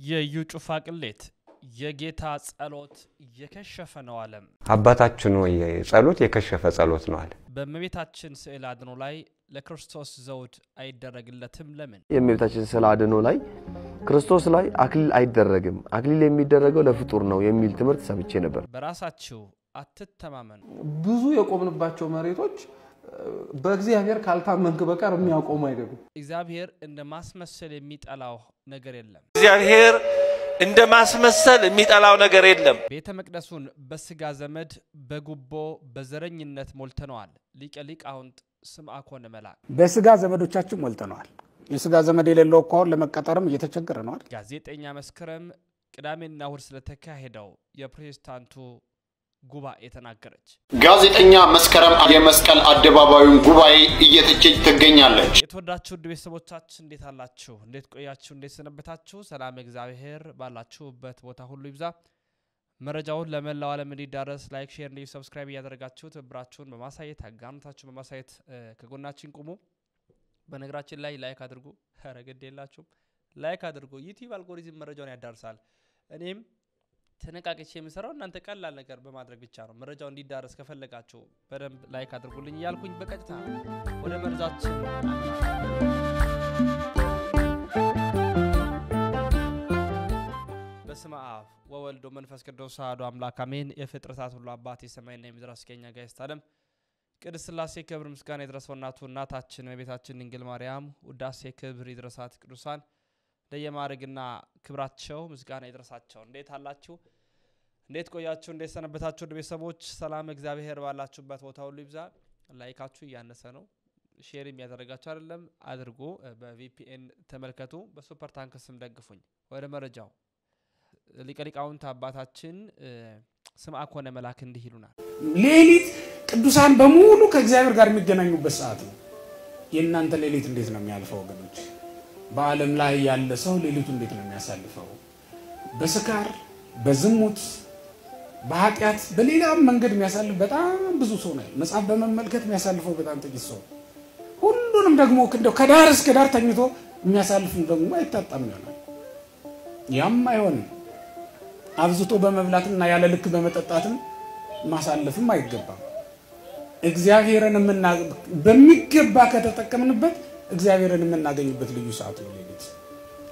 የኢዩ ጩፋ ቅሌት የጌታ ጸሎት የከሸፈ ነው አለም። አባታችን ሆይ ጸሎት የከሸፈ ጸሎት ነው አለ። በእመቤታችን ስዕል አድኖ ላይ ለክርስቶስ ዘውድ አይደረግለትም ለምን? የእመቤታችን ስዕል አድኖ ላይ ክርስቶስ ላይ አክሊል አይደረግም፣ አክሊል የሚደረገው ለፍጡር ነው የሚል ትምህርት ሰምቼ ነበር። በራሳችሁ አትተማመኑ። ብዙ የቆምንባቸው መሬቶች በእግዚአብሔር ካልታመንክ በቀር የሚያቆሙ አይደሉም። እግዚአብሔር እንደ ማስመሰል የሚጠላው ነገር የለም። እግዚአብሔር እንደ ማስመሰል የሚጠላው ነገር የለም። ቤተ መቅደሱን በስጋ ዘመድ በጉቦ በዘረኝነት ሞልተነዋል። ሊቀ ሊቃውንት ስምዐኮነ መልአክ በስጋ ዘመዶቻችን ሞልተነዋል። የስጋ ዘመድ የሌለው እኮ አሁን ለመቀጠርም እየተቸገረ ነው አይደል? ጋዜጠኛ መስከረም ቅዳሜና እሁድ ስለተካሄደው የፕሮቴስታንቱ ጉባኤ ተናገረች። ጋዜጠኛ መስከረም የመስቀል አደባባዩን ጉባኤ እየተቸች ትገኛለች። የተወዳችሁ ውድ ቤተሰቦቻችን እንዴት አላችሁ? እንዴት ቆያችሁ? እንዴት ሰነበታችሁ? ሰላም እግዚአብሔር ባላችሁበት ቦታ ሁሉ ይብዛ። መረጃውን ለመላው ዓለም እንዲዳረስ like፣ share እንዲሁ subscribe እያደረጋችሁ ትብብራችሁን በማሳየት አጋርነታችሁን በማሳየት ከጎናችን ቁሙ። በነገራችን ላይ like አድርጉ። ኧረ ግድ የላችሁም like አድርጉ። ዩቲዩብ አልጎሪዝም መረጃውን ያዳርሳል። እኔም ተነቃቅቼ የምሰራው እናንተ ቀላል ነገር በማድረግ ብቻ ነው። መረጃው እንዲዳረስ ከፈለጋችሁ በደንብ like አድርጉልኝ እያልኩኝ በቀጥታ ወደ መረጃችን። በስመ አብ ወወልድ ወመንፈስ ቅዱስ አሐዱ አምላክ አሜን። የፍጥረታት ሁሉ አባት የሰማይና የምድር አስገኛ ጋይስት ዓለም ቅድስት ሥላሴ ክብር ምስጋና ይድረሰው። እናቱ እናታችን እመቤታችን ድንግል ማርያም ውዳሴ ክብር ይድረሳት። ቅዱሳን እንደየማዕረግና ክብራቸው ምስጋና ይድረሳቸው። እንዴት አላችሁ? እንዴት ቆያችሁ? እንዴት ሰነበታችሁ? ውድ ቤተሰቦች ሰላም እግዚአብሔር ባላችሁበት ቦታ ሁሉ ይብዛ። like ኣችሁ እያነሰ ነው፣ share የሚያደርጋችሁ አይደለም። አድርጎ በ VPN ተመልከቱ፣ በ Super Thanks ም ደግፉኝ። ወደ መረጃው ሊቀ ሊቃውንት አባታችን ስምዐኮነ መልአክ እንዲህ ይሉናል። ሌሊት ቅዱሳን በሙሉ ከእግዚአብሔር ጋር የሚገናኙበት ሰዓት ነው። የእናንተ ሌሊት እንዴት ነው የሚያልፈው ወገኖች? በዓለም ላይ ያለ ሰው ሌሊቱ እንዴት ነው የሚያሳልፈው? በስካር፣ በዝሙት፣ በኃጢአት፣ በሌላም መንገድ የሚያሳልፍ በጣም ብዙ ሰው ነው። መጽሐፍ በመመልከት የሚያሳልፈው በጣም ጥቂት ሰው። ሁሉንም ደግሞ እንደው ከዳር እስከ ዳር ተኝቶ የሚያሳልፍ ደግሞ አይታጣም ይሆናል። ያም አይሆንም። አብዝቶ በመብላትና ያለ ልክ በመጠጣትም ማሳለፍም አይገባም። እግዚአብሔርን በሚገባ ከተጠቀምንበት እግዚአብሔርን የምናገኝበት ልዩ ሰዓት ነው ሌሊት።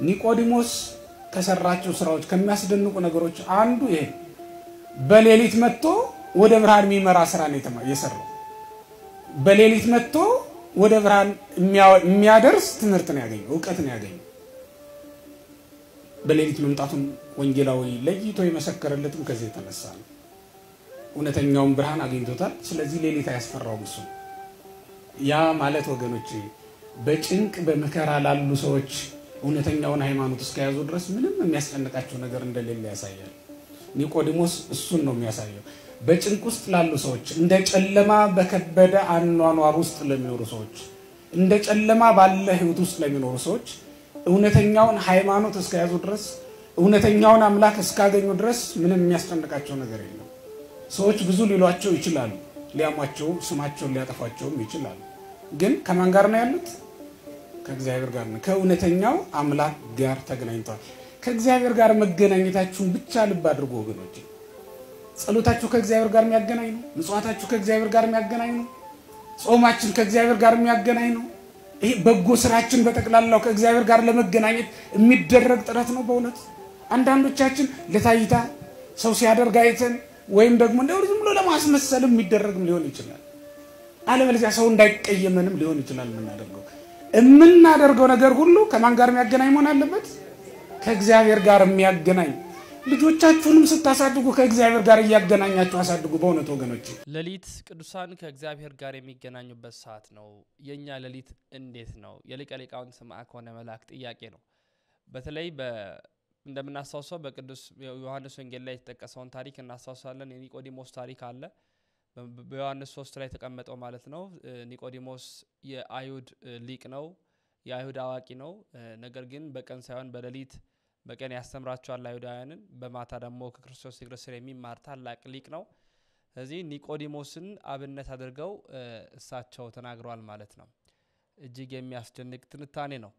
ኒቆዲሞስ ከሰራቸው ስራዎች ከሚያስደንቁ ነገሮች አንዱ ይሄ በሌሊት መጥቶ ወደ ብርሃን የሚመራ ስራ ነው የሰራው። በሌሊት መጥቶ ወደ ብርሃን የሚያደርስ ትምህርት ነው ያገኘው፣ እውቀት ነው ያገኘው። በሌሊት መምጣቱን ወንጌላዊ ለይቶ የመሰከረለትም ከዚህ የተነሳ ነው። እውነተኛውን ብርሃን አግኝቶታል። ስለዚህ ሌሊት አያስፈራውም እሱ። ያ ማለት ወገኖች በጭንቅ በመከራ ላሉ ሰዎች እውነተኛውን ሃይማኖት እስከያዙ ድረስ ምንም የሚያስጨንቃቸው ነገር እንደሌለ ያሳያል። ኒቆዲሞስ እሱን ነው የሚያሳየው። በጭንቅ ውስጥ ላሉ ሰዎች፣ እንደ ጨለማ በከበደ አኗኗር ውስጥ ለሚኖሩ ሰዎች፣ እንደ ጨለማ ባለ ሕይወት ውስጥ ለሚኖሩ ሰዎች እውነተኛውን ሃይማኖት እስከያዙ ድረስ እውነተኛውን አምላክ እስካገኙ ድረስ ምንም የሚያስጨንቃቸው ነገር የለም። ሰዎች ብዙ ሊሏቸው ይችላሉ፣ ሊያሟቸው፣ ስማቸውን ሊያጠፏቸውም ይችላሉ። ግን ከማን ጋር ነው ያሉት? ከእግዚአብሔር ጋር ነው። ከእውነተኛው አምላክ ጋር ተገናኝተዋል። ከእግዚአብሔር ጋር መገናኘታችሁን ብቻ ልብ አድርጉ ወገኖች። ጸሎታችሁ ከእግዚአብሔር ጋር የሚያገናኝ ነው። ምጽዋታችሁ ከእግዚአብሔር ጋር የሚያገናኝ ነው። ጾማችን ከእግዚአብሔር ጋር የሚያገናኝ ነው። ይሄ በጎ ስራችን በጠቅላላው ከእግዚአብሔር ጋር ለመገናኘት የሚደረግ ጥረት ነው። በእውነት አንዳንዶቻችን ለታይታ ሰው ሲያደርግ አይተን ወይም ደግሞ እንደው ዝም ብሎ ለማስመሰልም የሚደረግም ሊሆን ይችላል። አለበለዚያ ሰው እንዳይቀየመንም ሊሆን ይችላል። የምናደርገው ነገር ሁሉ ከማን ጋር የሚያገናኝ መሆን አለበት? ከእግዚአብሔር ጋር የሚያገናኝ። ልጆቻችሁንም ስታሳድጉ ከእግዚአብሔር ጋር እያገናኛችሁ አሳድጉ። በእውነት ወገኖች ሌሊት ቅዱሳን ከእግዚአብሔር ጋር የሚገናኙበት ሰዓት ነው። የኛ ሌሊት እንዴት ነው? የሊቀ ሊቃውንት ስምዐኮነ መልአክ ጥያቄ ነው። በተለይ እንደምናስታውሰው በቅዱስ ዮሐንስ ወንጌል ላይ የተጠቀሰውን ታሪክ እናስታውሳለን። የኒቆዲሞስ ታሪክ አለ። በዮሐንስ 3 ላይ የተቀመጠው ማለት ነው። ኒቆዲሞስ የአይሁድ ሊቅ ነው፣ የአይሁድ አዋቂ ነው። ነገር ግን በቀን ሳይሆን በሌሊት በቀን ያስተምራቸዋል አይሁዳውያንን፣ በማታ ደግሞ ከክርስቶስ እግር ስር የሚማር ታላቅ ሊቅ ነው። ስለዚህ ኒቆዲሞስን አብነት አድርገው እሳቸው ተናግረዋል ማለት ነው። እጅግ የሚያስደንቅ ትንታኔ ነው።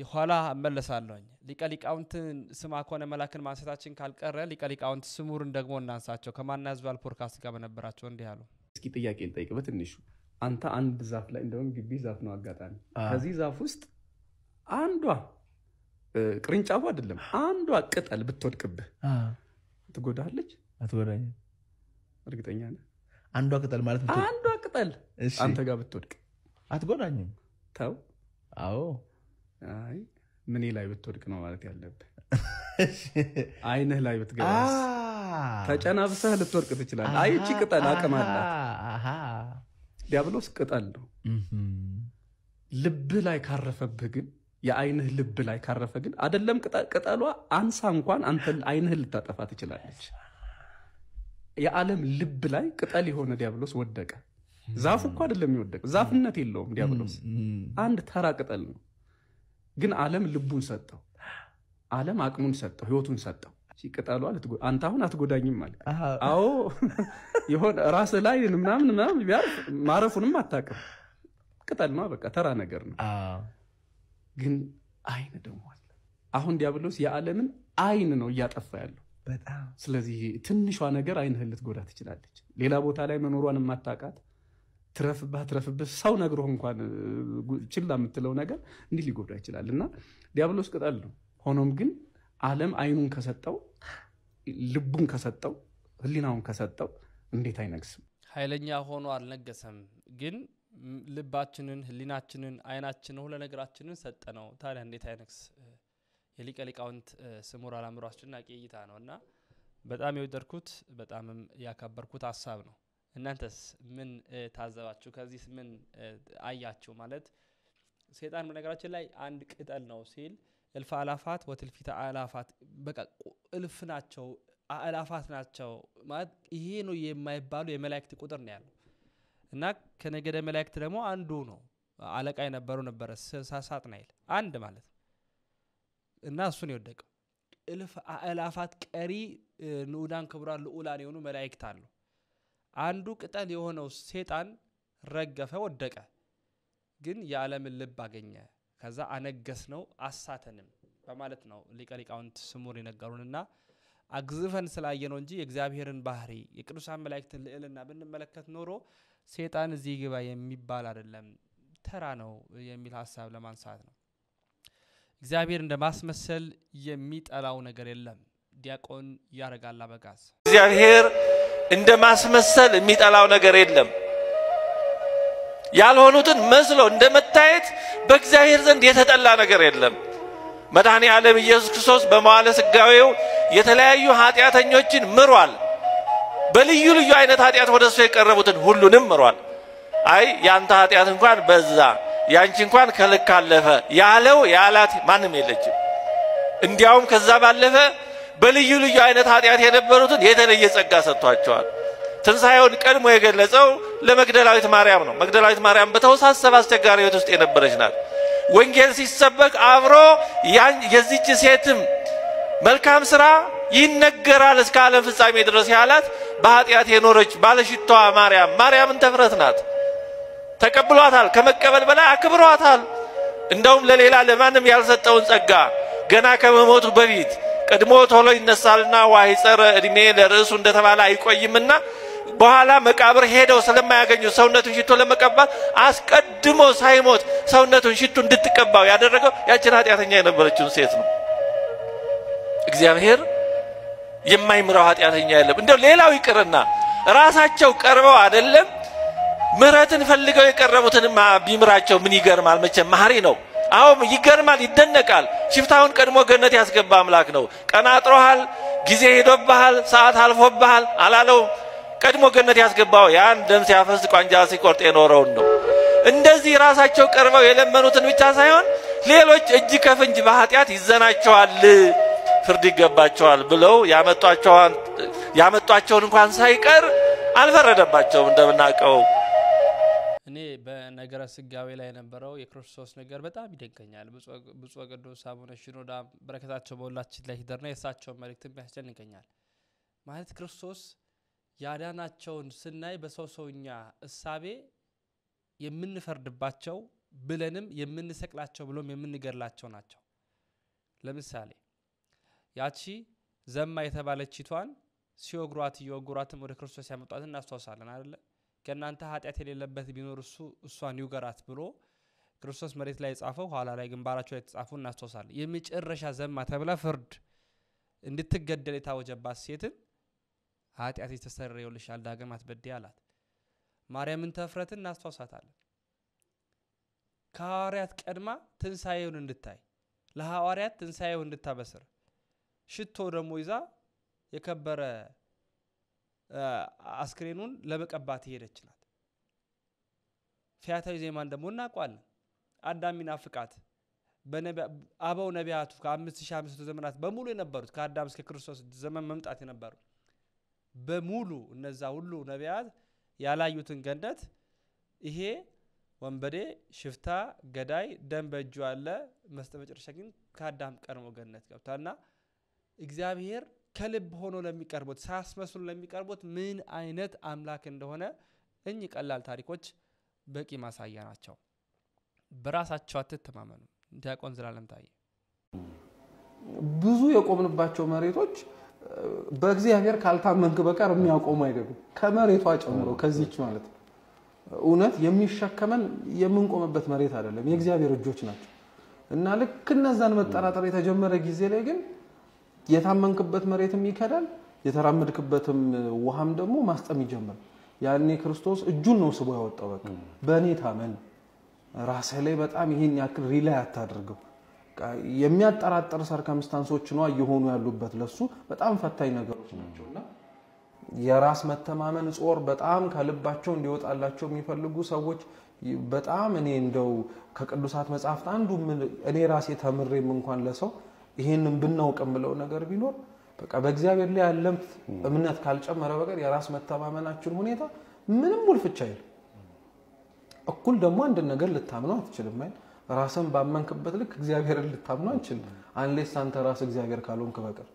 ኋላ እመለሳለሁኝ። ሊቀ ሊቃውንትን ስምዐኮነ መላክን ማንሳታችን ካልቀረ ሊቀ ሊቃውንት ስሙርን ደግሞ እናንሳቸው። ከማናዝባል ፖድካስት ጋር በነበራቸው እንዲህ አሉ። እስኪ ጥያቄ ልጠይቅ በትንሹ። አንተ አንድ ዛፍ ላይ፣ እንደውም ግቢ ዛፍ ነው አጋጣሚ፣ ከዚህ ዛፍ ውስጥ አንዷ ቅርንጫፉ አይደለም አንዷ ቅጠል ብትወድቅብህ ትጎዳለች? አትጎዳኝም። እርግጠኛ ነህ? አንዷ ቅጠል ማለት አንዷ ቅጠል አንተ ጋር ብትወድቅ አትጎዳኝም። ተው። አዎ። አይ ምኔ ላይ ብትወድቅ ነው ማለት ያለብህ። አይንህ ላይ ብትገባስ ተጨናብሰህ ልትወድቅ ትችላለህ። አይ እቺ ቅጠል አቅም አላት። ዲያብሎስ ቅጠል ነው። ልብህ ላይ ካረፈብህ ግን፣ የአይንህ ልብ ላይ ካረፈ ግን አይደለም ቅጠሏ አንሳ እንኳን አንተ አይንህን ልታጠፋ ትችላለች። የዓለም ልብ ላይ ቅጠል የሆነ ዲያብሎስ ወደቀ። ዛፉ እኮ አይደለም የወደቀው፣ ዛፍነት የለውም ዲያብሎስ፣ አንድ ተራ ቅጠል ነው። ግን ዓለም ልቡን ሰጠው፣ ዓለም አቅሙን ሰጠው፣ ህይወቱን ሰጠው። ቅጠሏ አንተ አሁን አትጎዳኝም ማለት አዎ፣ የሆነ ራስህ ላይ ምናምን ምናምን ቢያርፍ ማረፉንም አታውቅም። ቅጠል ነው፣ በቃ ተራ ነገር ነው። ግን አይን ደግሞ አለ። አሁን ዲያብሎስ የዓለምን አይን ነው እያጠፋ ያለው። ስለዚህ ትንሿ ነገር አይንህን ልትጎዳ ትችላለች። ሌላ ቦታ ላይ መኖሯን የማታውቃት ትረፍብህ ትረፍብህ ሰው ነግሮህ እንኳን ችላ የምትለው ነገር እንዲህ ሊጎዳ ይችላል። እና ዲያብሎስ ቅጠል ነው። ሆኖም ግን ዓለም አይኑን ከሰጠው፣ ልቡን ከሰጠው፣ ህሊናውን ከሰጠው እንዴት አይነግስም? ኃይለኛ ሆኖ አልነገሰም፣ ግን ልባችንን፣ ህሊናችንን፣ አይናችንን፣ ሁለ ነገራችንን ሰጠነው። ታዲያ እንዴት አይነግስ? የሊቀ ሊቃውንት ስሙር አላምሮ አስደናቂ እይታ ነውና በጣም የወደድኩት በጣምም ያከበርኩት ሀሳብ ነው። እናንተስ ምን ታዘባችሁ? ከዚህስ ምን አያችሁ? ማለት ሰይጣን በነገራችን ላይ አንድ ቅጠል ነው ሲል እልፍ አላፋት ወትልፊተ አላፋት፣ በቃ እልፍ ናቸው አላፋት ናቸው ማለት ይሄ ነው የማይባሉ የመላእክት ቁጥር ነው ያለው። እና ከነገደ መላእክት ደግሞ አንዱ ነው አለቃ የነበረው ነበረ ሳጥናኤል አንድ ማለት እና እሱን የወደቀው እልፍ አላፋት ቀሪ ንዑዳን ክቡራን ልዑላን የሆኑ መላእክት አሉ። አንዱ ቅጠል የሆነው ሰይጣን ረገፈ፣ ወደቀ። ግን የዓለምን ልብ አገኘ። ከዛ አነገስ ነው አሳተንም በማለት ነው ሊቀ ሊቃውንት ስሙር የነገሩንና አግዝፈን ስላየነው እንጂ የእግዚአብሔርን ባህሪ የቅዱሳን መላእክትን ልዕልና ብንመለከት ኖሮ ሰይጣን እዚህ ግባ የሚባል አይደለም፣ ተራ ነው የሚል ሐሳብ ለማንሳት ነው። እግዚአብሔር እንደማስመሰል የሚጠላው ነገር የለም። ዲያቆን ያረጋል አበጋዝ። እግዚአብሔር እንደማስመሰል የሚጠላው ነገር የለም። ያልሆኑትን መስሎ እንደመታየት በእግዚአብሔር ዘንድ የተጠላ ነገር የለም። መድኃኔ ዓለም ኢየሱስ ክርስቶስ በመዋዕለ ሥጋዌው የተለያዩ ኃጢአተኞችን ምሯል። በልዩ ልዩ አይነት ኃጢአት ወደ እሱ የቀረቡትን ሁሉንም ምሯል። አይ ያንተ ኃጢአት እንኳን በዛ፣ ያንቺ እንኳን ከልክ አለፈ ያለው ያላት ማንም የለችም። እንዲያውም ከዛ ባለፈ በልዩ ልዩ አይነት ኃጢአት የነበሩትን የተለየ ጸጋ ሰጥቷቸዋል። ትንሣኤውን ቀድሞ የገለጸው ለመግደላዊት ማርያም ነው። መግደላዊት ማርያም በተወሳሰበ አስቸጋሪ ሕይወት ውስጥ የነበረች ናት። ወንጌል ሲሰበክ አብሮ የዚች ሴትም መልካም ስራ ይነገራል እስከ ዓለም ፍጻሜ ድረስ ያላት በኃጢአት የኖረች ባለሽቷ ማርያም ማርያምን ተፍረት ናት። ተቀብሏታል። ከመቀበል በላይ አክብሯታል። እንደውም ለሌላ ለማንም ያልሰጠውን ጸጋ ገና ከመሞቱ በፊት ቀድሞ ቶሎ ይነሳልና ዋይጸረ እድሜ ለርዕሱ እንደተባለ አይቆይምና በኋላ መቃብር ሄደው ስለማያገኙ ሰውነቱን ሽቶ ለመቀባት አስቀድሞ ሳይሞት ሰውነቱን ሽቶ እንድትቀባው ያደረገው ያችን ኃጢአተኛ የነበረችውን ሴት ነው። እግዚአብሔር የማይምረው ኃጢአተኛ የለም። እንደው ሌላው ይቅርና ራሳቸው ቀርበው አይደለም ምሕረትን ፈልገው የቀረቡትንማ ቢምራቸው ምን ይገርማል? መቼም መሐሪ ነው። አዎ ይገርማል፣ ይደነቃል። ሽፍታውን ቀድሞ ገነት ያስገባ አምላክ ነው። ቀናጥሮሃል፣ ጊዜ ሄዶብሃል፣ ሰዓት አልፎብሃል አላለውም። ቀድሞ ገነት ያስገባው ያን ደም ሲያፈስ ቋንጃ ሲቆርጥ የኖረውን ነው። እንደዚህ ራሳቸው ቀርበው የለመኑትን ብቻ ሳይሆን ሌሎች እጅ ከፍንጅ በኃጢአት ይዘናቸዋል፣ ፍርድ ይገባቸዋል ብለው ያመጧቸውን እንኳን ሳይቀር አልፈረደባቸውም። እንደምናውቀው እኔ በነገረ ስጋዌ ላይ የነበረው የክርስቶስ ነገር በጣም ይደንቀኛል። ብፁዕ ወቅዱስ አቡነ ሽኖዳ በረከታቸው በሁላችን ላይ ይደርና የእሳቸው መልእክትም ያስደንቀኛል። ማለት ክርስቶስ ያዳናቸውን ስናይ በሰው ሰውኛ እሳቤ የምንፈርድባቸው ብለንም የምንሰቅላቸው ብሎም የምንገድላቸው ናቸው። ለምሳሌ ያቺ ዘማ የተባለችቷን ሲወግሯት እየወግሯትም ወደ ክርስቶስ ያመጧት እናስታውሳለን አይደለ? ከእናንተ ኃጢአት የሌለበት ቢኖር እሱ እሷን ይውገራት ብሎ ክርስቶስ መሬት ላይ የጻፈው ኋላ ላይ ግንባራቸው ላይ የተጻፈው እናስታውሳለን። የመጨረሻ ዘማ ተብላ ፍርድ እንድትገደል የታወጀባት ሴትን ኃጢአት የተሰረየልሻል ዳግም አትበድይ አላት። ማርያምን ተፍረትን እናስታውሳታለን። ከሐዋርያት ቀድማ ትንሳኤውን እንድታይ ለሐዋርያት ትንሳኤውን እንድታበስር ሽቶ ደግሞ ይዛ የከበረ አስክሬኑን ለመቀባት ሄደች ናት። ፊያታዊ ዜማን ደግሞ እናውቀዋለን። አዳም ይናፍቃት አበው ነቢያቱ ከ5500 ዘመናት በሙሉ የነበሩት ከአዳም እስከ ክርስቶስ ዘመን መምጣት የነበሩ በሙሉ እነዛ ሁሉ ነቢያት ያላዩትን ገነት ይሄ ወንበዴ፣ ሽፍታ፣ ገዳይ ደም በእጁ አለ፣ መስተመጨረሻ ግን ከአዳም ቀድሞ ገነት ገብቷልና እግዚአብሔር ከልብ ሆኖ ለሚቀርቡት ሳያስመስሉ ለሚቀርቡት ምን አይነት አምላክ እንደሆነ እኚህ ቀላል ታሪኮች በቂ ማሳያ ናቸው። በራሳቸው አትተማመኑ። ዲያቆን ዘላለም ታዬ ብዙ የቆምንባቸው መሬቶች በእግዚአብሔር ካልታመንክ በቀር የሚያቆሙ አይደሉም። ከመሬቷ ጨምሮ ከዚች ማለት ነው። እውነት የሚሸከመን የምንቆምበት መሬት አይደለም፣ የእግዚአብሔር እጆች ናቸው። እና ልክ እነዛን መጠራጠር የተጀመረ ጊዜ ላይ ግን የታመንክበት መሬትም ይከዳል፣ የተራመድክበትም ውሃም ደግሞ ማስጠም ይጀምራል። ያኔ ክርስቶስ እጁን ነው ስቦ ያወጣው። በቃ በእኔ ታመን፣ ራስህ ላይ በጣም ይሄን ያክል rely አታድርገው። የሚያጠራጥር circumstance ኦች ነው እየሆኑ ያሉበት ለሱ በጣም ፈታኝ ነገሮች ናቸውና የራስ መተማመን ጾር በጣም ከልባቸው እንዲወጣላቸው የሚፈልጉ ሰዎች በጣም እኔ እንደው ከቅዱሳት መጻሕፍት አንዱ እኔ ራሴ ተምሬም እንኳን ለሰው ይሄንን ብናውቅ የምለው ነገር ቢኖር በቃ በእግዚአብሔር ላይ ያለን እምነት ካልጨመረ በቀር የራስ መተማመናችን ሁኔታ ምንም ውልፍቻ አይልም። እኩል ደግሞ አንድ ነገር ልታምነው አትችልም አይደል? ራስን ባመንክበት ልክ እግዚአብሔርን ልታምነው አንችልም። አንሌስ አንተ ራስ እግዚአብሔር ካልሆንክ በቀር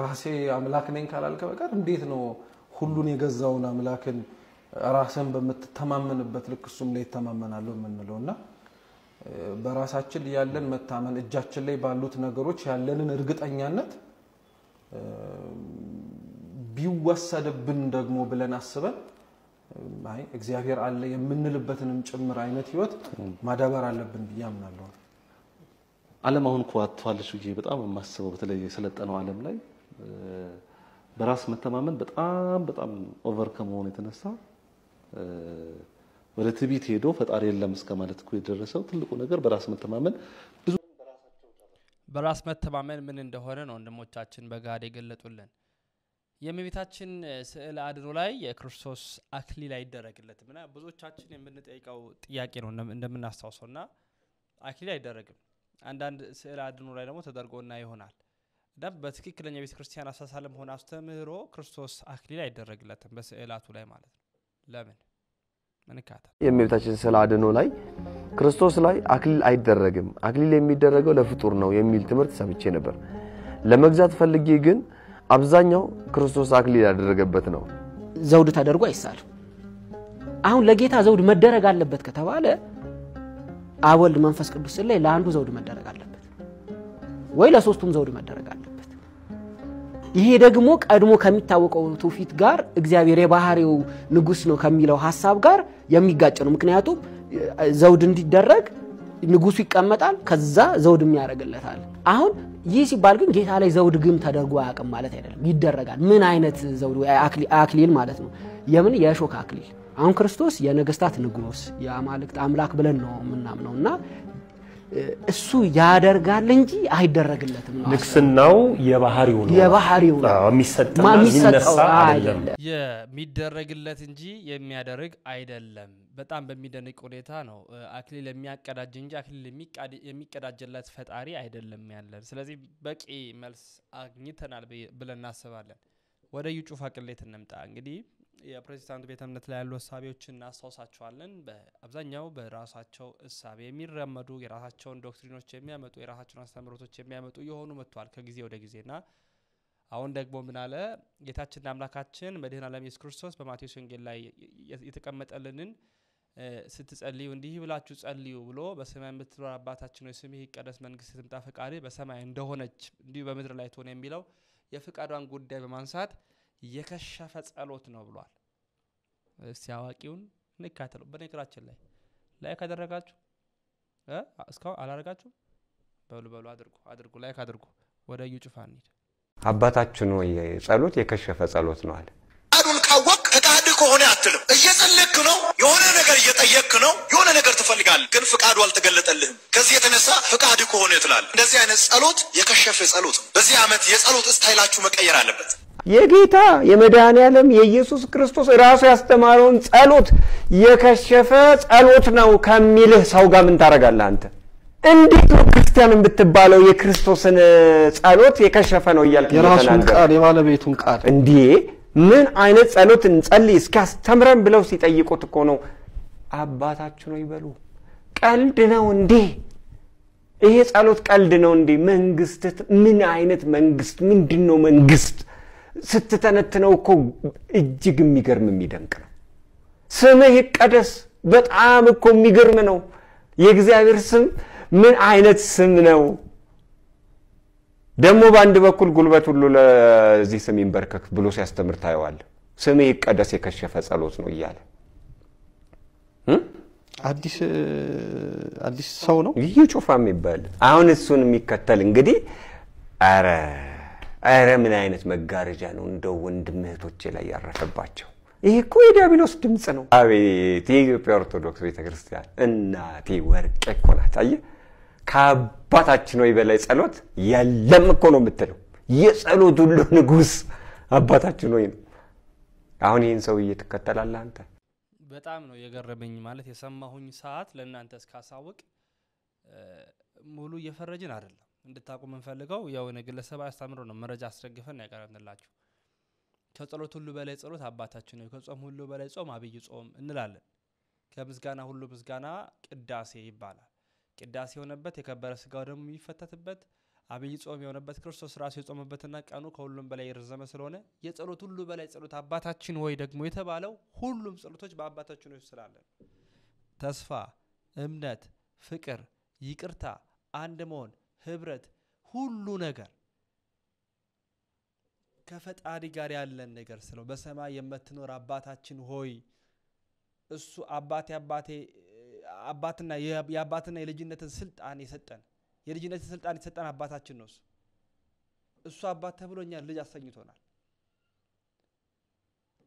ራሴ አምላክ ነኝ ካላልክ በቀር እንዴት ነው ሁሉን የገዛውን አምላክን ራስን በምትተማመንበት ልክ እሱም ላይ ይተማመናል የምንለውና በራሳችን ያለን መታመን እጃችን ላይ ባሉት ነገሮች ያለንን እርግጠኛነት ቢወሰድብን ደግሞ ብለን አስበን አይ እግዚአብሔር አለ የምንልበትንም ጭምር አይነት ህይወት ማዳበር አለብን ብዬ አምናለሁ። ዓለም አሁን እኮ አጥቷለች ብዬ በጣም የማስበው በተለይ የሰለጠነው ዓለም ላይ በራስ መተማመን በጣም በጣም over ከመሆኑ የተነሳ ወደ ትዕቢት ሄዶ ፈጣሪ የለም እስከ ማለት እኮ የደረሰው ትልቁ ነገር በራስ መተማመን ብዙ በራስ መተማመን ምን እንደሆነ ነው ወንድሞቻችን በጋድ የገለጡልን። የእመቤታችን ስዕል አድኖ ላይ የክርስቶስ አክሊል አይደረግለትም እና ብዙዎቻችን የምንጠይቀው ጥያቄ ነው እንደምናስታውሰውና አክሊል አይደረግም። አንዳንድ ስዕል አድኖ ላይ ደግሞ ተደርጎና ይሆናል እና በትክክለኛ ቤተክርስቲያን አሳሳለም ሆነ አስተምህሮ ክርስቶስ አክሊል አይደረግለትም በስዕላቱ ላይ ማለት ነው። ለምን መንካታ የእመቤታችን ስዕል አድኖ ላይ ክርስቶስ ላይ አክሊል አይደረግም፣ አክሊል የሚደረገው ለፍጡር ነው የሚል ትምህርት ሰምቼ ነበር። ለመግዛት ፈልጌ ግን አብዛኛው ክርስቶስ አክሊል ያደረገበት ነው። ዘውድ ተደርጎ አይሳልም። አሁን ለጌታ ዘውድ መደረግ አለበት ከተባለ አብ ወልድ መንፈስ ቅዱስ ላይ ለአንዱ ዘውድ መደረግ አለበት ወይ ለሶስቱም ዘውድ መደረግ አለበት። ይሄ ደግሞ ቀድሞ ከሚታወቀው ትውፊት ጋር እግዚአብሔር የባህሪው ንጉስ ነው ከሚለው ሐሳብ ጋር የሚጋጭ ነው። ምክንያቱም ዘውድ እንዲደረግ ንጉሱ ይቀመጣል፣ ከዛ ዘውድ የሚያደርግለታል። አሁን ይህ ሲባል ግን ጌታ ላይ ዘውድ ግን ተደርጎ አያውቅም ማለት አይደለም። ይደረጋል። ምን አይነት ዘውድ? አክሊል ማለት ነው። የምን የእሾህ አክሊል። አሁን ክርስቶስ የነገስታት ንጉስ የአማልክት አምላክ ብለን ነው የምናምነውና እሱ ያደርጋል እንጂ አይደረግለትም ነው። ንግስናው የባህሪው ነው፣ የባህሪው ነው፣ የሚሰጥና የሚነሳ አይደለም። የሚደረግለት እንጂ የሚያደርግ አይደለም። በጣም በሚደንቅ ሁኔታ ነው አክሊል የሚያቀዳጅ እንጂ አክሊል የሚቀዳጅለት ፈጣሪ አይደለም ያለን። ስለዚህ በቂ መልስ አግኝተናል ብለን እናስባለን። ወደ እዩ ጩፋ ቅሌት እንምጣ። እንግዲህ የፕሮቴስታንቱ ቤተ እምነት ላይ ያሉ እሳቤዎችን እናስታውሳቸዋለን። በአብዛኛው በራሳቸው እሳቤ የሚራመዱ የራሳቸውን doctrine ኦች የሚያመጡ የራሳቸውን አስተምህሮቶች የሚያመጡ የሆኑ መጥተዋል ከጊዜ ወደ ጊዜና አሁን ደግሞ ምን አለ ጌታችንና አምላካችን መድኃኔዓለም ኢየሱስ ክርስቶስ በማቴዎስ ወንጌል ላይ የተቀመጠልንን ስትጸልዩ እንዲህ ብላችሁ ጸልዩ ብሎ በሰማይ የምትኖር አባታችን ሆይ ስምህ ይቀደስ፣ መንግስትህ ትምጣ፣ ፈቃድህ በሰማይ እንደሆነች እንዲሁ በምድር ላይ ትሁን የሚለው የፍቃዷን ጉዳይ በማንሳት የከሸፈ ጸሎት ነው ብሏል። እስቲ አዋቂውን እንከታተለው። በነገራችን ላይ like አደረጋችሁ? እስካሁን አላረጋችሁም? በሉ በሉ አድርጉ አድርጉ፣ like አድርጉ። ወደ እዩ ጩፋ እንሂድ። አባታችን ሆይ ጸሎት የከሸፈ ጸሎት ነው አለ። ፈቃዱን ካወቅ ፈቃድ ከሆነ አትልም። እየጸለክ ነው፣ የሆነ ነገር እየጠየክ ነው፣ የሆነ ነገር ትፈልጋለህ፣ ግን ፍቃዱ አልተገለጠልህም። ከዚህ የተነሳ ፍቃድ ከሆነ ትላለህ። እንደዚህ አይነት ጸሎት የከሸፈ ጸሎት ነው። በዚህ ዓመት የጸሎት style ኣችሁ መቀየር አለበት። የጌታ የመድኃኔዓለም የኢየሱስ ክርስቶስ ራሱ ያስተማረውን ጸሎት የከሸፈ ጸሎት ነው ከሚልህ ሰው ጋር ምን ታደርጋለህ አንተ? እንዴት ነው ክርስቲያን የምትባለው የክርስቶስን ጸሎት የከሸፈ ነው እያልክ የራሱን ቃል የባለቤቱን ቃል እንዴ? ምን አይነት ጸሎት እንጸልይ እስኪያስተምረን ብለው ሲጠይቁት እኮ ነው አባታችን ሆይ በሉ። ቀልድ ነው እንዴ? ይሄ ጸሎት ቀልድ ነው እንዴ? መንግስት ምን አይነት መንግስት? ምንድን ነው መንግስት? ስትተነትነው እኮ እጅግ የሚገርም የሚደንቅ ነው። ስምህ ይቀደስ፣ በጣም እኮ የሚገርም ነው። የእግዚአብሔር ስም ምን አይነት ስም ነው? ደግሞ በአንድ በኩል ጉልበት ሁሉ ለዚህ ስም ይንበርከክ ብሎ ሲያስተምር ታየዋለህ። ስምህ ይቀደስ የከሸፈ ጸሎት ነው እያለ አዲስ ሰው ነው እዩ ጩፋ የሚባል አሁን እሱን የሚከተል እንግዲህ ኧረ ኧረ ምን አይነት መጋረጃ ነው እንደው ወንድም እህቶቼ ላይ ያረፈባቸው። ይሄ እኮ የዲያብሎስ ድምፅ ነው። አቤት የኢትዮጵያ ኦርቶዶክስ ቤተክርስቲያን እናቴ ወርቄ እኮ ናት። አየህ ከአባታችን ሆይ በላይ ጸሎት የለም እኮ ነው የምትለው። የጸሎት ሁሉ ንጉስ አባታችን ሆይ ነው። አሁን ይህን ሰውዬ ትከተላለህ አንተ? በጣም ነው የገረመኝ። ማለት የሰማሁኝ ሰዓት ለእናንተ እስካሳውቅ ሙሉ እየፈረጅን አይደለም። እንድታውቁ የምንፈልገው የሆነ ግለሰብ አስተምሮ ነው መረጃ አስደግፈን ያቀረብንላችሁ። ከጸሎት ሁሉ በላይ ጸሎት አባታችን ሆይ፣ ከጾም ሁሉ በላይ ጾም አብይ ጾም እንላለን። ከምስጋና ሁሉ ምስጋና ቅዳሴ ይባላል። ቅዳሴ የሆነበት የከበረ ስጋው ደግሞ የሚፈተትበት አብይ ጾም የሆነበት ክርስቶስ ራሱ የጾመበትና ቀኑ ከሁሉም በላይ የረዘመ ስለሆነ የጸሎት ሁሉ በላይ ጸሎት አባታችን ሆይ ደግሞ የተባለው ሁሉም ጸሎቶች በአባታችን ሆይ ስላለ ተስፋ፣ እምነት፣ ፍቅር፣ ይቅርታ፣ አንድ መሆን፣ ህብረት፣ ሁሉ ነገር ከፈጣሪ ጋር ያለን ነገር ስለው በሰማይ የምትኖር አባታችን ሆይ እሱ አባቴ አባቴ አባትና የአባትና የልጅነትን ስልጣን የሰጠን የልጅነትን ስልጣን የሰጠን አባታችን ነው። እሱ አባት ተብሎ እኛን ልጅ አሰኝቶናል።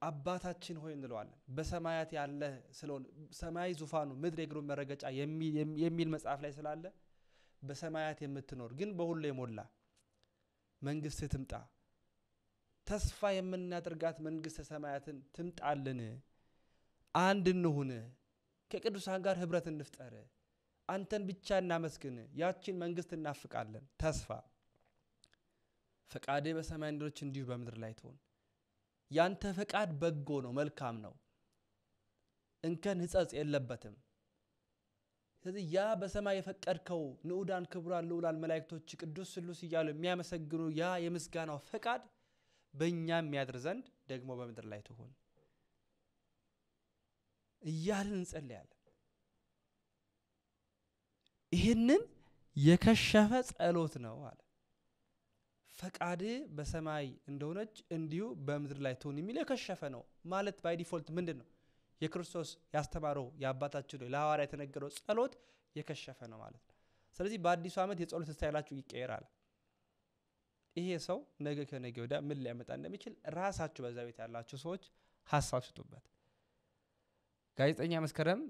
አባታችን ሆይ እንለዋለን። በሰማያት ያለ ስለሆነ ሰማይ ዙፋኑ ምድር የእግሩ መረገጫ የሚል መጽሐፍ ላይ ስላለ በሰማያት የምትኖር ግን በሁሉ የሞላ መንግስትህ ትምጣ፣ ተስፋ የምናደርጋት መንግስተ ሰማያትን ትምጣልን፣ አንድ እንሁን፣ ከቅዱሳን ጋር ህብረት እንፍጠር፣ አንተን ብቻ እናመስግን፣ ያችን መንግስት እናፍቃለን። ተስፋ ፈቃዴ በሰማይ እንደሆነች እንዲሁ በምድር ላይ ትሁን። ያንተ ፈቃድ በጎ ነው፣ መልካም ነው፣ እንከን ህጸጽ የለበትም። ስለዚህ ያ በሰማይ የፈቀድከው ንዑዳን ክቡራን ልዑላን መላእክቶች ቅዱስ ስሉስ እያሉ የሚያመሰግኑ ያ የምስጋናው ፈቃድ በእኛ የሚያድር ዘንድ ደግሞ በምድር ላይ ትሁን እያልን እንጸልያለን። ይህንን የከሸፈ ጸሎት ነው አለ። ፈቃድ በሰማይ እንደሆነች እንዲሁ በምድር ላይ ትሁን የሚል የከሸፈ ነው ማለት by default ምንድን ነው? የክርስቶስ ያስተማረው የአባታችን ለሐዋርያ የተነገረው ጸሎት የከሸፈ ነው ማለት ነው። ስለዚህ በአዲሱ ዓመት የጸሎት style ኣችሁ ይቀየራል። ይሄ ሰው ነገ ከነገ ወዲያ ምን ሊያመጣ እንደሚችል ራሳችሁ በዛ ቤት ያላችሁ ሰዎች ሀሳብ ስጡበት። ጋዜጠኛ መስከረም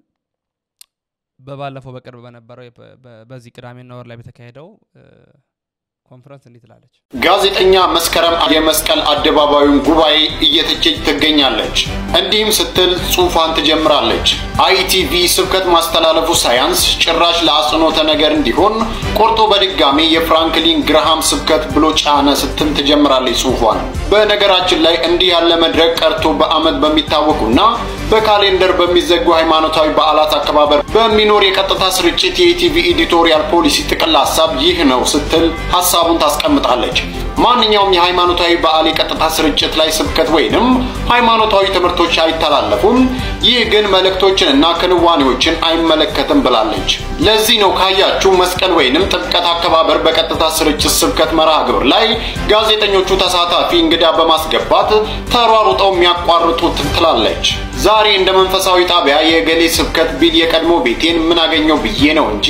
በባለፈው በቅርብ በነበረው በዚህ ቅዳሜና ወር ላይ በተካሄደው ኮንፈረንስ እንዲህ ትላለች። ጋዜጠኛ መስከረም የመስቀል አደባባዩን ጉባኤ እየተቸች ትገኛለች። እንዲህም ስትል ጽሑፏን ትጀምራለች። አይቲቪ ስብከት ማስተላለፉ ሳያንስ ጭራሽ ለአጽንኦተ ነገር እንዲሆን ቆርጦ በድጋሚ የፍራንክሊን ግርሃም ስብከት ብሎ ጫነ ስትል ትጀምራለች ጽሑፏን። በነገራችን ላይ እንዲህ ያለ መድረክ ቀርቶ በአመት በሚታወቁና በካሌንደር በሚዘጉ ሃይማኖታዊ በዓላት አከባበር በሚኖር የቀጥታ ስርጭት የኢቲቪ editorial ፖሊሲ ጥቅል ሐሳብ ይህ ነው ስትል ሐሳቡን ታስቀምጣለች። ማንኛውም የሃይማኖታዊ በዓል የቀጥታ ስርጭት ላይ ስብከት ወይንም ሃይማኖታዊ ትምህርቶች አይተላለፉም። ይህ ግን መልእክቶችንና ክንዋኔዎችን አይመለከትም ብላለች። ለዚህ ነው ካያችሁ መስቀል ወይንም ጥምቀት አከባበር በቀጥታ ስርጭት ስብከት መርሃ ግብር ላይ ጋዜጠኞቹ ተሳታፊ እንግዳ በማስገባት ተሯሩጠው የሚያቋርጡት ትላለች። ዛሬ እንደ መንፈሳዊ ጣቢያ የገሌ ስብከት ቢል የቀድሞ ቤቴን ምን አገኘው ብዬ ነው እንጂ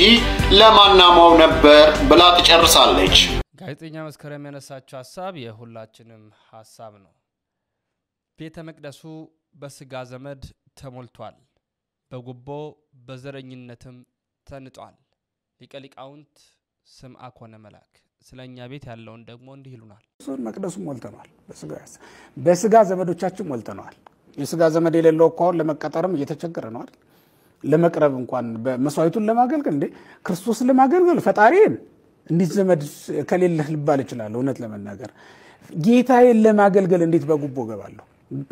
ለማናማው ነበር ብላ ትጨርሳለች። ጋዜጠኛ መስከረም ያነሳቸው ሐሳብ የሁላችንም ሐሳብ ነው። ቤተ መቅደሱ በስጋ ዘመድ ተሞልቷል፣ በጉቦ በዘረኝነትም ተንጧል። ሊቀ ሊቃውንት ስምዐ ኮነ መላክ ስለኛ ቤት ያለውን ደግሞ እንዲህ ይሉናል። መቅደሱ ሞልተናል፣ በስጋ ዘመዶቻችን ሞልተናል። የስጋ ዘመድ የሌለው እኮ አሁን ለመቀጠርም እየተቸገረ ነው አይደል? ለመቅረብ እንኳን መስዋዕቱን ለማገልገል እንዴ ክርስቶስን ለማገልገል ፈጣሪን እንዴት ዘመድ ከሌለህ ልባል እችላለሁ? እውነት ለመናገር ጌታዬን ለማገልገል እንዴት በጉቦ እገባለሁ?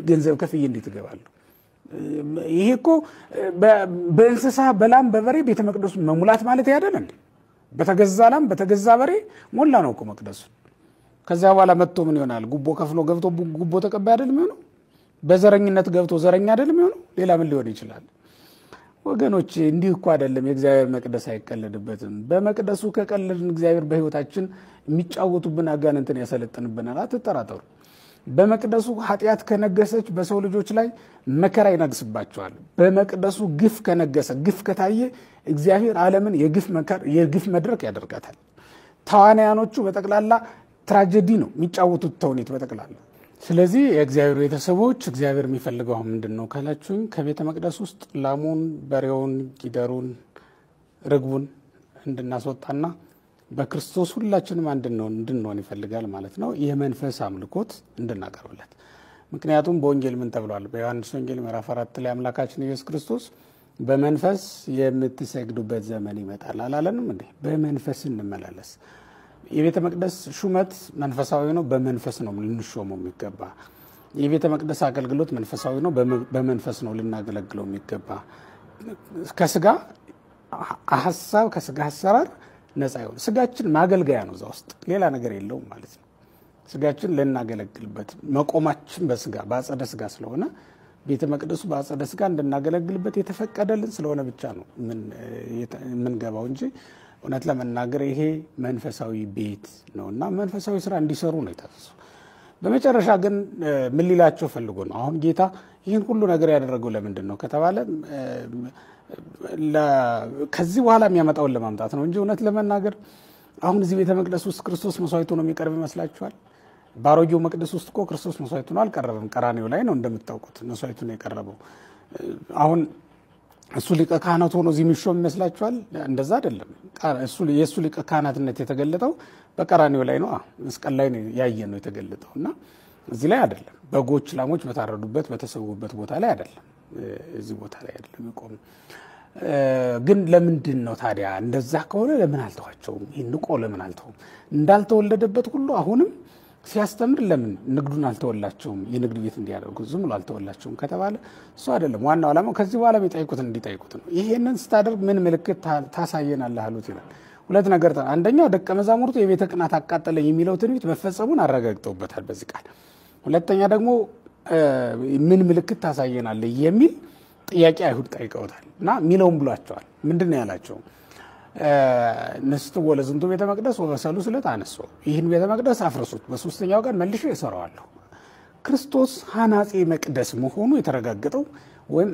ገንዘብ ከፍዬ እንዴት እገባለሁ? ይሄ እኮ በእንስሳ በላም በበሬ ቤተ መቅደሱን መሙላት ማለት አይደል እንዴ? በተገዛ ላም በተገዛ በሬ ሞላ ነው እኮ መቅደሱ። ከዛ በኋላ መጥቶ ምን ይሆናል? ጉቦ ከፍሎ ገብቶ ጉቦ ተቀባይ አይደል የሚሆነው? በዘረኝነት ገብቶ ዘረኛ አይደል የሚሆነው? ሌላ ምን ሊሆን ይችላል? ወገኖች እንዲህ እኮ አይደለም። የእግዚአብሔር መቅደስ አይቀለድበትም። በመቅደሱ ከቀለድን እግዚአብሔር በህይወታችን የሚጫወቱብን አጋንንትን ያሰለጥንብናል። አትጠራጠሩ። በመቅደሱ ኃጢአት ከነገሰች በሰው ልጆች ላይ መከራ ይነግስባቸዋል። በመቅደሱ ግፍ ከነገሰ፣ ግፍ ከታየ እግዚአብሔር ዓለምን የግፍ መድረክ ያደርጋታል። ተዋናያኖቹ በጠቅላላ ትራጀዲ ነው የሚጫወቱት ተውኔት በጠቅላላ። ስለዚህ የእግዚአብሔር ቤተሰቦች እግዚአብሔር የሚፈልገው ምንድነው ካላችሁኝ ከቤተ መቅደስ ውስጥ ላሙን፣ በሬውን፣ ጊደሩን፣ ርግቡን እንድናስወጣና በክርስቶስ ሁላችንም አንድ እንድንሆን ይፈልጋል ማለት ነው። የመንፈስ አምልኮት እንድናቀርብለት። ምክንያቱም በወንጌል ምን ተብሏል? በዮሐንስ ወንጌል ምዕራፍ 4 ላይ አምላካችን ኢየሱስ ክርስቶስ በመንፈስ የምትሰግዱበት ዘመን ይመጣል አላለንም እንዴ? በመንፈስ እንመላለስ። የቤተ መቅደስ ሹመት መንፈሳዊ ነው፣ በመንፈስ ነው ልንሾመው የሚገባ። የቤተ መቅደስ አገልግሎት መንፈሳዊ ነው፣ በመንፈስ ነው ልናገለግለው የሚገባ። ከስጋ ሐሳብ ከስጋ አሰራር ነፃ ይሆን። ስጋችን ማገልገያ ነው፣ እዛ ውስጥ ሌላ ነገር የለውም ማለት ነው። ስጋችን ልናገለግልበት መቆማችን በስጋ በአጸደ ስጋ ስለሆነ ቤተ መቅደሱ በአጸደ ስጋ እንድናገለግልበት የተፈቀደልን ስለሆነ ብቻ ነው የምንገባው እንጂ እውነት ለመናገር ይሄ መንፈሳዊ ቤት ነውና መንፈሳዊ ስራ እንዲሰሩ ነው የታዘዘው። በመጨረሻ ግን ምን ሊላቸው ፈልጎ ነው? አሁን ጌታ ይህን ሁሉ ነገር ያደረገው ለምንድን ነው ከተባለ ከዚህ በኋላ የሚያመጣውን ለማምጣት ነው እንጂ እውነት ለመናገር አሁን እዚህ ቤተ መቅደስ ውስጥ ክርስቶስ መስዋዕቱ ነው የሚቀርብ ይመስላችኋል? ባሮጌው መቅደስ ውስጥ እኮ ክርስቶስ መስዋዕቱ ነው አልቀረበም። ቀራንዮ ላይ ነው እንደምታውቁት መስዋዕቱ ነው የቀረበው። አሁን እሱ ሊቀ ካህናት ሆኖ እዚህ የሚሾም ይመስላችኋል? እንደዛ አይደለም። የእሱ ሊቀ ካህናትነት የተገለጠው በቀራንዮ ላይ ነው፣ መስቀል ላይ ነው ያየነው የተገለጠው እና እዚህ ላይ አይደለም። በጎች ላሞች በታረዱበት በተሰዉበት ቦታ ላይ አይደለም፣ እዚህ ቦታ ላይ አይደለም የቆመው። ግን ለምንድን ነው ታዲያ እንደዛ ከሆነ ለምን አልተዋቸውም? ይሄን ንቆ ለምን አልተውም? እንዳልተወለደበት ሁሉ አሁንም ሲያስተምር ለምን ንግዱን አልተወላቸውም? የንግድ ቤት እንዲያደርጉ ዝም ብሎ አልተወላቸውም ከተባለ እሱ አይደለም ዋናው ዓላማው። ከዚህ በኋላ የሚጠይቁትን እንዲጠይቁት ነው። ይሄንን ስታደርግ ምን ምልክት ታሳየናለህ አሉት ይላል። ሁለት ነገር፣ አንደኛው ደቀ መዛሙርቱ የቤተ ቅናት አቃጠለኝ የሚለው ትንቢት መፈጸሙን አረጋግጠውበታል በዚህ ቃል። ሁለተኛ ደግሞ ምን ምልክት ታሳየናለህ የሚል ጥያቄ አይሁድ ጠይቀውታል እና ሚለውም ብሏቸዋል። ምንድነው ያላቸው? ንስትዎ ለዝንቱ ቤተ መቅደስ ወበሰሉ ስለት አነሶ፣ ይህን ቤተ መቅደስ አፍርሱት በሶስተኛው ቀን መልሼ እሰራዋለሁ። ክርስቶስ ሐናጼ መቅደስ መሆኑ የተረጋገጠው ወይም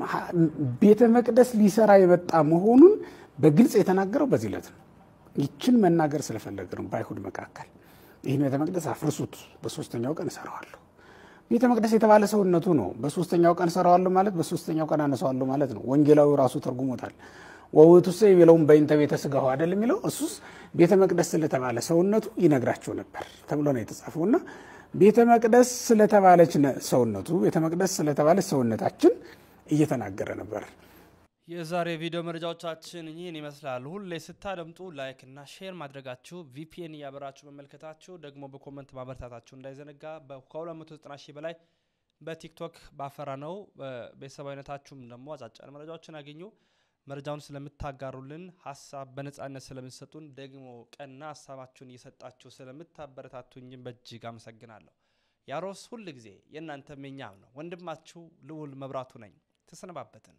ቤተ መቅደስ ሊሰራ የመጣ መሆኑን በግልጽ የተናገረው በዚህ ዕለት ነው። ይችን መናገር ስለፈለገ ነው በአይሁድ መካከል ይህን ቤተ መቅደስ አፍርሱት በሶስተኛው ቀን እሰራዋለሁ። ቤተ መቅደስ የተባለ ሰውነቱ ነው። በሶስተኛው ቀን እሰራዋለሁ ማለት በሶስተኛው ቀን አነሳዋለሁ ማለት ነው። ወንጌላዊው ራሱ ተርጉሞታል። ወውእቱሰ ይቤለውም በእንተ ቤተ ሥጋሁ አይደል የሚለው፣ እሱስ ቤተ መቅደስ ስለተባለ ሰውነቱ ይነግራቸው ነበር ተብሎ ነው የተጻፈውና ቤተ መቅደስ ስለተባለች ሰውነቱ ቤተ መቅደስ ስለተባለች ሰውነታችን እየተናገረ ነበር። የዛሬ ቪዲዮ መረጃዎቻችን ይህን ይመስላል። ሁሌ ስታደምጡ like እና share ማድረጋችሁ፣ VPN እያበራችሁ መመልከታችሁ፣ ደግሞ በ comment ማበርታታችሁ እንዳይዘነጋ። ከ290 ሺህ በላይ በቲክቶክ ባፈራነው ቤተሰባዊነታችሁም ደግሞ አጫጭር መረጃዎችን አገኙ። መረጃውን ስለምታጋሩልን፣ ሀሳብ በነጻነት ስለምትሰጡን፣ ደግሞ ቀና ሀሳባችሁን እየሰጣችሁ ስለምታበረታቱኝም በእጅግ አመሰግናለሁ። ያሮስ ሁል ጊዜ የእናንተም የኛም ነው። ወንድማችሁ ልዑል መብራቱ ነኝ። ተሰነባበትን።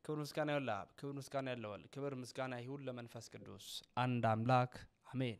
ክብር ምስጋና ይሁን ለአብ፣ ክብር ምስጋና ለወልድ፣ ክብር ምስጋና ይሁን ለመንፈስ ቅዱስ አንድ አምላክ አሜን።